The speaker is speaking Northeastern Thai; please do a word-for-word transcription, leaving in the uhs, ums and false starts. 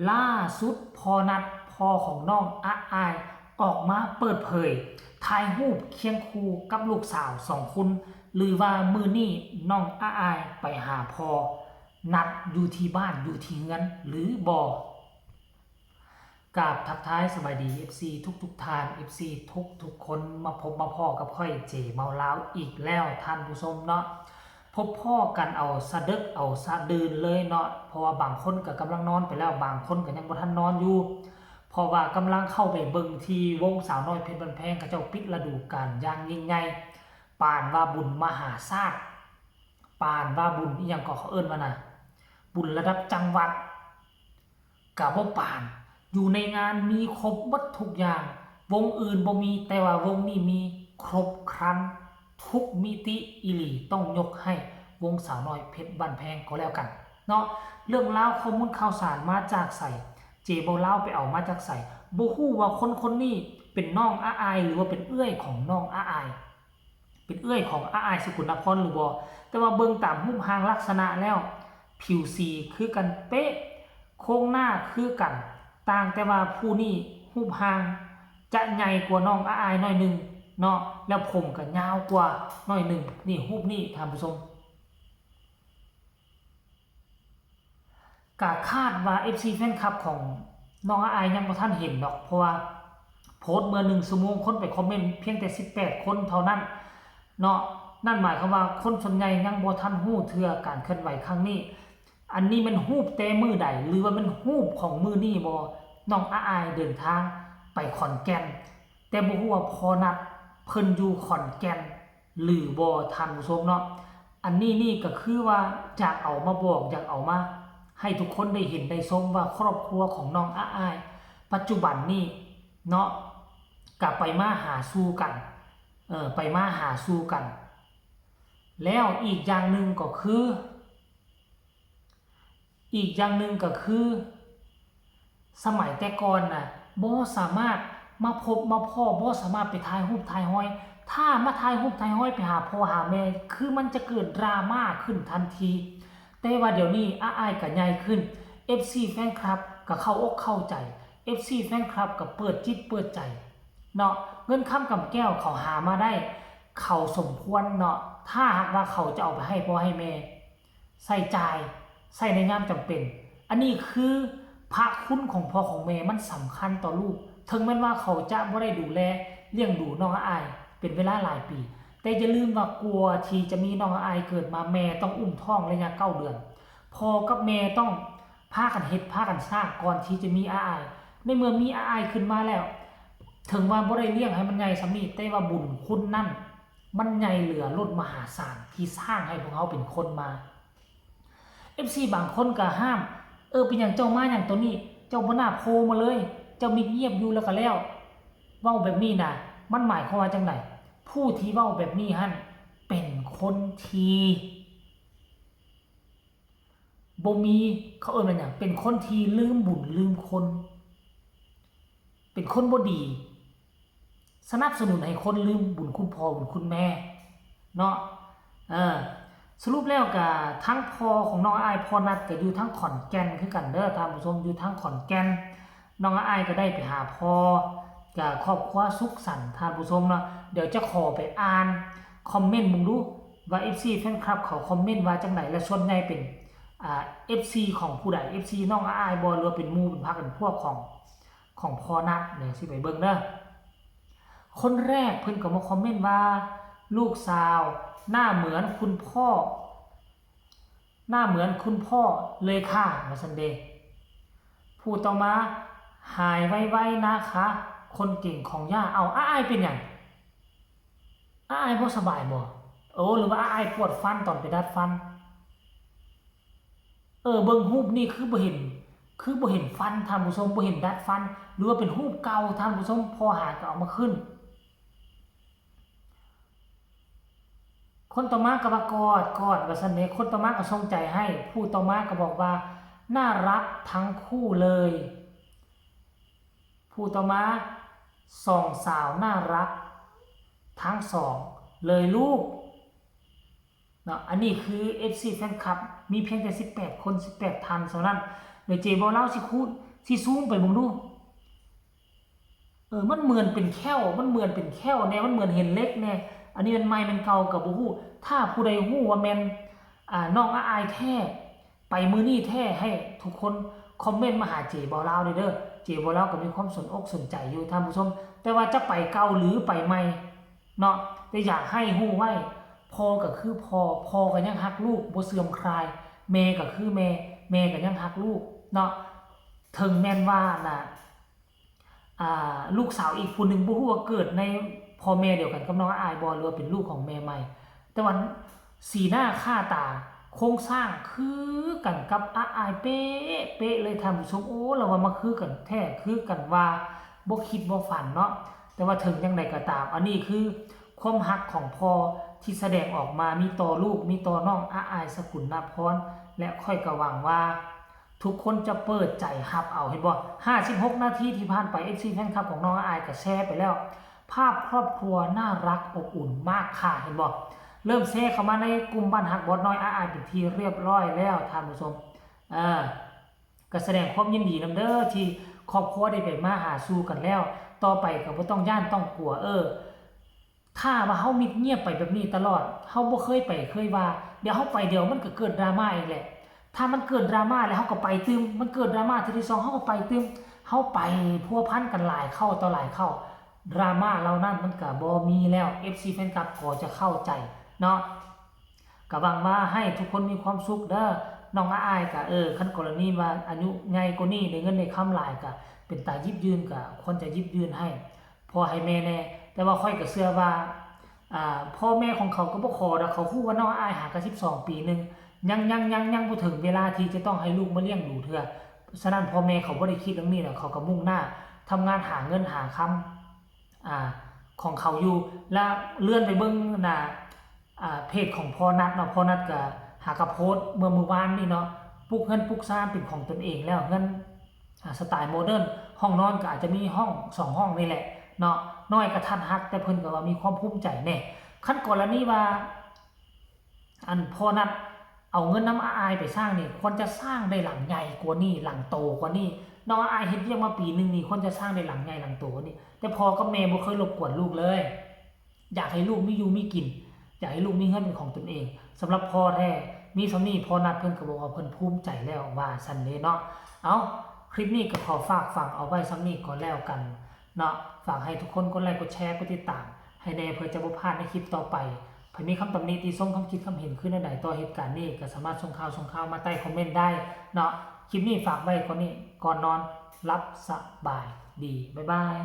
ล่าสุดพ่อนัด พ่อของน้องอาอาย ออกมาเปิดเผย ถ่ายรูปเคียงคู่กับลูกสาวสองคน หรือว่ามื้อนี้น้องอาอายไปหาพ่อนัดอยู่ที่บ้านอยู่ที่เฮือนหรือบ่ กราบทักทายสบายดี เอฟซี ทุกทุกๆท่าน เอฟซี ทุกทุกๆคน มาพบมาพ้อกับข้อยเจเมาลาวอีกแล้วท่านผู้ชมเนาะ พบพ้อกันเอาสะดึกเอาสะดื่นเลยเนาะ เพราะว่าบางคนก็กำลังนอนไปแล้ว บางคนก็ยังบ่ทันนอนอยู่ เพราะว่ากำลังเข้าไปเบิ่งที่วงสาวน้อยเพชรบ้านแพง เขาเจ้าปิดฤดูกาลอย่างยิ่งใหญ่ ปานว่าบุญมหาชาติ ปานว่าบุญอิหยังก็เขาเอิ้นว่านะ บุญระดับจังหวัด กะบ่ปาน อยู่ในงานมีครบเบิดทุกอย่าง วงอื่นบ่มี แต่ว่าวงนี้มีครบครันทุกมิติอีหลี ต้องยกให้วงสาวน้อยเพชรบ้านแพงก็แล้วกันเนาะ เรื่องราวข้อมูลข่าวสารมาจากไส เจเมาลาวไปเอามาจากไส บ่ฮู้ว่าคนคนนี้เป็นน้องอาอาย หรือว่าเป็นเอื้อยของน้องอาอาย เป็นเอื้อยของอาอายสกลนครหรือบ่ แต่ว่าเบิ่งตามรูปร่างลักษณะแล้ว ผิวสีคือกันเป๊ะ โครงหน้าคือกัน ต่างแต่ว่าผู้นี้รูปร่างจะใหญ่กว่าน้องอาอายหน่อยหนึ่งเนาะ แล้วผมก็ยาวกว่าหน่อยหนึ่ง นี่รูปนี้ท่านผู้ชม ก็คาดว่า เอฟซี แฟนคลับของน้องอาอายยังบ่ทันเห็นดอก เพราะว่าโพสต์เมื่อหนึ่งชั่วโมง คนไปคอมเมนต์เพียงแต่สิบแปดคนเท่านั้นเนาะ นั่นหมายความว่าคนส่วนใหญ่ยังบ่ทันฮู้เทื่อการเคลื่อนไหวครั้งนี้ อันนี้แม่นรูปแต่มื้อใด หรือว่าแม่นรูปของมื้อนี้บ่ น้องอาอายเดินทางไปขอนแก่น แต่บ่ฮู้ว่าพ่อนัดเพิ่นอยู่ขอนแก่นหรือบ่ ท่านผู้ชมเนาะ อันนี้นี่ก็คือว่าอยากเอามาบอก อยากเอามาให้ทุกคนได้เห็นได้ชมว่าครอบครัวของน้องอาอาย ปัจจุบันนี้เนาะ ก็ไปมาหาสู่กัน เออ ไปมาหาสู่กัน แล้วอีกอย่างหนึ่งก็คือ อีกอย่างหนึ่งก็คือ สมัยแต่ก่อนน่ะ บ่สามารถมาพบมาพ้อ บ่สามารถไปถ่ายรูปถ่ายฮอย ถ้ามาถ่ายรูปถ่ายฮอยไปหาพ่อหาแม่ คือมันจะเกิดดราม่าขึ้นทันที แต่ว่าเดี๋ยวนี้อาอายก็ใหญ่ขึ้น เอฟซี แฟนคลับก็เข้าอกเข้าใจ เอฟซี แฟนคลับก็เปิดจิตเปิดใจเนาะ เงินคำกำแก้วเขาหามาได้ เขาสมควรเนาะ ถ้าหากว่าเขาจะเอาไปให้พ่อให้แม่ ใช้จ่าย ใช้ในยามจำเป็น อันนี้คือพระคุณของพ่อของแม่ มันสำคัญต่อลูก ถึงแม้นว่าเขาจะบ่ได้ดูแลเลี้ยงดูน้องอาอายเป็นเวลาหลายปี แต่อย่าลืมว่ากว่าที่จะมีน้องอาอายเกิดมา แม่ต้องอุ้มท้องระยะเก้าเดือน พ่อกับแม่ต้องพากันเฮ็ดพากันสร้างก่อนที่จะมีอาอาย ในเมื่อมีอาอายขึ้นมาแล้ว ถึงว่าบ่ได้เลี้ยงให้มันใหญ่ส่ำนี้ แต่ว่าบุญคุณนั่น มันใหญ่เหลือล้นมหาศาลที่สร้างให้พวกเราเป็นคนมา เอฟซี บางคนก็ห้าม เออ เป็นหยังเจ้ามาหยังตัวนี้ เจ้าบ่น่าโผล่มาเลย เจ้ามิดเงียบอยู่แล้วก็แล้ว เว้าแบบนี้นะ มันหมายความว่าจังใด ผู้ที่เว้าแบบนี้หั่น เป็นคนที่ บ่มี เขาเอิ้นว่าหยัง เป็นคนที่ลืมบุญลืมคุณ เป็นคนบ่ดี สนับสนุนให้คนลืมบุญคุณพ่อบุญคุณแม่ เนาะ เออ สรุปแล้วก็ทั้งพ่อของน้องอาอาย พ่อนัดก็อยู่ทั้งขอนแก่นคือกันเด้อท่านผู้ชม อยู่ทั้งขอนแก่น น้องอาอายก็ได้ไปหาพ่อ ก็ครอบครัวสุขสันต์ท่านผู้ชมเนาะ เดี๋ยวจะขอไปอ่านคอมเมนต์เบิ่งดู ว่า เอฟซี แฟนคลับเขาคอมเมนต์ว่าจังใด และส่วนใหญ่เป็น อ่า เอฟซี ของผู้ใด เอฟซี น้องอาอายบ่ หรือว่าเป็นหมู่เป็นพรรคเป็นพวกของ ของพ่อนัด เดี๋ยวสิไปเบิ่งเด้อ คนแรกเพิ่นก็มาคอมเมนต์ว่า ลูกสาวหน้าเหมือนคุณพ่อ หน้าเหมือนคุณพ่อเลยค่ะ ว่าซั่นเด้ ผู้ต่อมา หายไวๆนะคะ คนเก่งของย่า เอ้า อาอายเป็นหยัง อาอายบ่สบายบ่ โอ้ หรือว่าอาอายปวดฟันตอนไปดัดฟัน เออ เบิ่งรูปนี่คือบ่เห็น คือบ่เห็นฟันท่านผู้ชม บ่เห็นดัดฟัน หรือว่าเป็นรูปเก่าท่านผู้ชม พ่อหาก็เอามาขึ้น คนต่อมาก็ว่ากอด กอด ว่าซั่นเด้ คนต่อมาก็ส่งใจให้ ผู้ต่อมาก็บอกว่า น่ารักทั้งคู่เลย ผู้ต่อมา สองสาวน่ารักทั้งสองเลยลูก เนาะ อันนี้คือ เอฟซี แฟนคลับ มีเพียงแต่สิบแปดคน สิบแปดท่านเท่านั้น เดี๋ยวเจบ่าวลาวสิคูณสิซูมไปเบิ่งดู เออ มันเหมือนเป็นแข้ว มันเหมือนเป็นแข้วแน่ มันเหมือนเห็นเหล็กแน่ อันนี้มันใหม่มันเก่าก็บ่ฮู้ ถ้าผู้ใดฮู้ว่าแม่น อ่า น้องอาอายแท้ ไปมื้อนี้แท้ ให้ทุกคนคอมเมนต์มาหาเจบ่าวลาวเด้อ เจบ่าวลาวก็มีความสนอกสนใจอยู่ท่านผู้ชม แต่ว่าจะไปเก่าหรือไปใหม่เนาะ แต่อยากให้ฮู้ไว้ พ่อก็คือพ่อ พ่อก็ยังฮักลูกบ่เสื่อมคลาย แม่ก็คือแม่ แม่ก็ยังฮักลูกเนาะ ถึงแม่นว่าน่ะ อ่า ลูกสาวอีกผู้หนึ่งบ่ฮู้ว่าเกิดในพ่อแม่เดียวกันกับน้องอาอายบ่ หรือว่าเป็นลูกของแม่ใหม่ แต่ว่าสีหน้าค่าตาโครงสร้างคือกันกับอาอายเป๊ะเป๊ะเลยท่านผู้ชม โอ้ เราว่ามาคือกันแท้ คือกันว่าบ่คิดบ่ฝันเนาะ แต่ว่าถึงจั่งใดก็ตาม อันนี้คือความฮักของพ่อที่แสดงออกมา มีต่อลูก มีต่อน้องอาอาย สกุลนพร และข้อยก็หวังว่า ทุกคนจะเปิดใจฮับเอา เห็นบ่ ห้าสิบหกนาทีที่ผ่านไป เอฟซี แฟนคลับของน้องอาอายก็แชร์ไปแล้ว ภาพครอบครัวน่ารักอบอุ่นมากค่ะ เห็นบ่ เริ่มแชร์เข้ามาในกลุ่มบ้านฮักบอสน้อยอาอายเป็นที่เรียบร้อยแล้วท่านผู้ชม เออ ก็แสดงความยินดีนำเด้อที่ครอบครัวได้ไปมาหาสู่กันแล้ว ต่อไปก็บ่ต้องย้านต้องกลัว เออ ถ้าว่าเฮามิดเงียบไปแบบนี้ตลอด เฮาบ่เคยไปเคยว่า เดี๋ยวเฮาไปเดี๋ยวมันก็เกิดดราม่าอีกแหละ ถ้ามันเกิดดราม่าแล้วเฮาก็ไปตื่ม มันเกิดดราม่าเทื่อที่สองเฮาก็ไปตื่ม เฮาไปพัวพันกันหลายเข้าต่อหลายเข้า ดราม่าเหล่านั้นมันก็บ่มีแล้ว เอฟซี แฟนคลับก็จะเข้าใจเนาะ ก็หวังว่าให้ทุกคนมีความสุขเด้อ น้องอาอายก็ เออ คันกรณีว่าอายุใหญ่กว่านี้ ได้เงินได้คำหลายก็เป็นตาหยิบยื่นก็ควรจะหยิบยื่นให้ พ่อให้แม่แน่ แต่ว่าข้อยก็เชื่อว่า อ่า พ่อแม่ของเขาก็บ่ขอดอก เขาฮู้ว่าน้องอาอายหาก็สิบสองปีหนึ่ง ยัง ยัง ยัง ยังบ่ถึงเวลาที่จะต้องให้ลูกมาเลี้ยงดูเทื่อ ฉะนั้นพ่อแม่เขาบ่ได้คิดเรื่องนี้ดอก เขาก็มุ่งหน้าทำงานหาเงินหาคำ อ่า ของเขาอยู่ และเลื่อนไปเบิ่งหน้า อ่า เพจของพ่อนัทเนาะ พ่อนัทก็หากะโพสต์เมื่อมื้อวานนี่เนาะ ปลูกเฮือนปลูกซานเป็นของตนเองแล้ว เฮือน อ่า สไตล์โมเดิร์น ห้องนอนก็อาจจะมีห้องสองห้องนี่แหละเนาะ น้อยกะทัดฮัด แต่เพิ่นก็ว่ามีความภูมิใจแน่ คันกรณีว่า อันพ่อนัทเอาเงินนำอาอายไปสร้างนี่ ควรจะสร้างได้หลังใหญ่กว่านี้ หลังโตกว่านี้ น้องอาอายเฮ็ดเวียกมาปีหนึ่งนี่ ควรจะสร้างได้หลังใหญ่หลังโตกว่านี้ แต่พ่อกับแม่บ่เคยรบกวนลูกเลย อยากให้ลูกมีอยู่มีกิน อยากให้ลูกมีเฮือนเป็นของตนเอง สำหรับพ่อแท้ มีส่ำนี้ พ่อนัทเพิ่นก็บอกว่าเพิ่นภูมิใจแล้ว ว่าซั่นเด้เนาะ เอ้า คลิปนี้ก็ขอฝากฝังเอาไว้ส่ำนี้ก่อนแล้วกันเนาะ ฝากให้ทุกคนกดไลค์ กดแชร์ กดติดตามให้แน่ เพื่อจะบ่พลาดในคลิปต่อไป ไผมีคำตำหนิติชม คำคิดคำเห็นคือแนวใดต่อเหตุการณ์นี้ ก็สามารถส่งข่าว ส่งข่าวมาใต้คอมเมนต์ได้เนาะ คลิปนี้ฝากไว้ก่อนนี้ ก่อนนอน หลับสบายดี บ๊ายบาย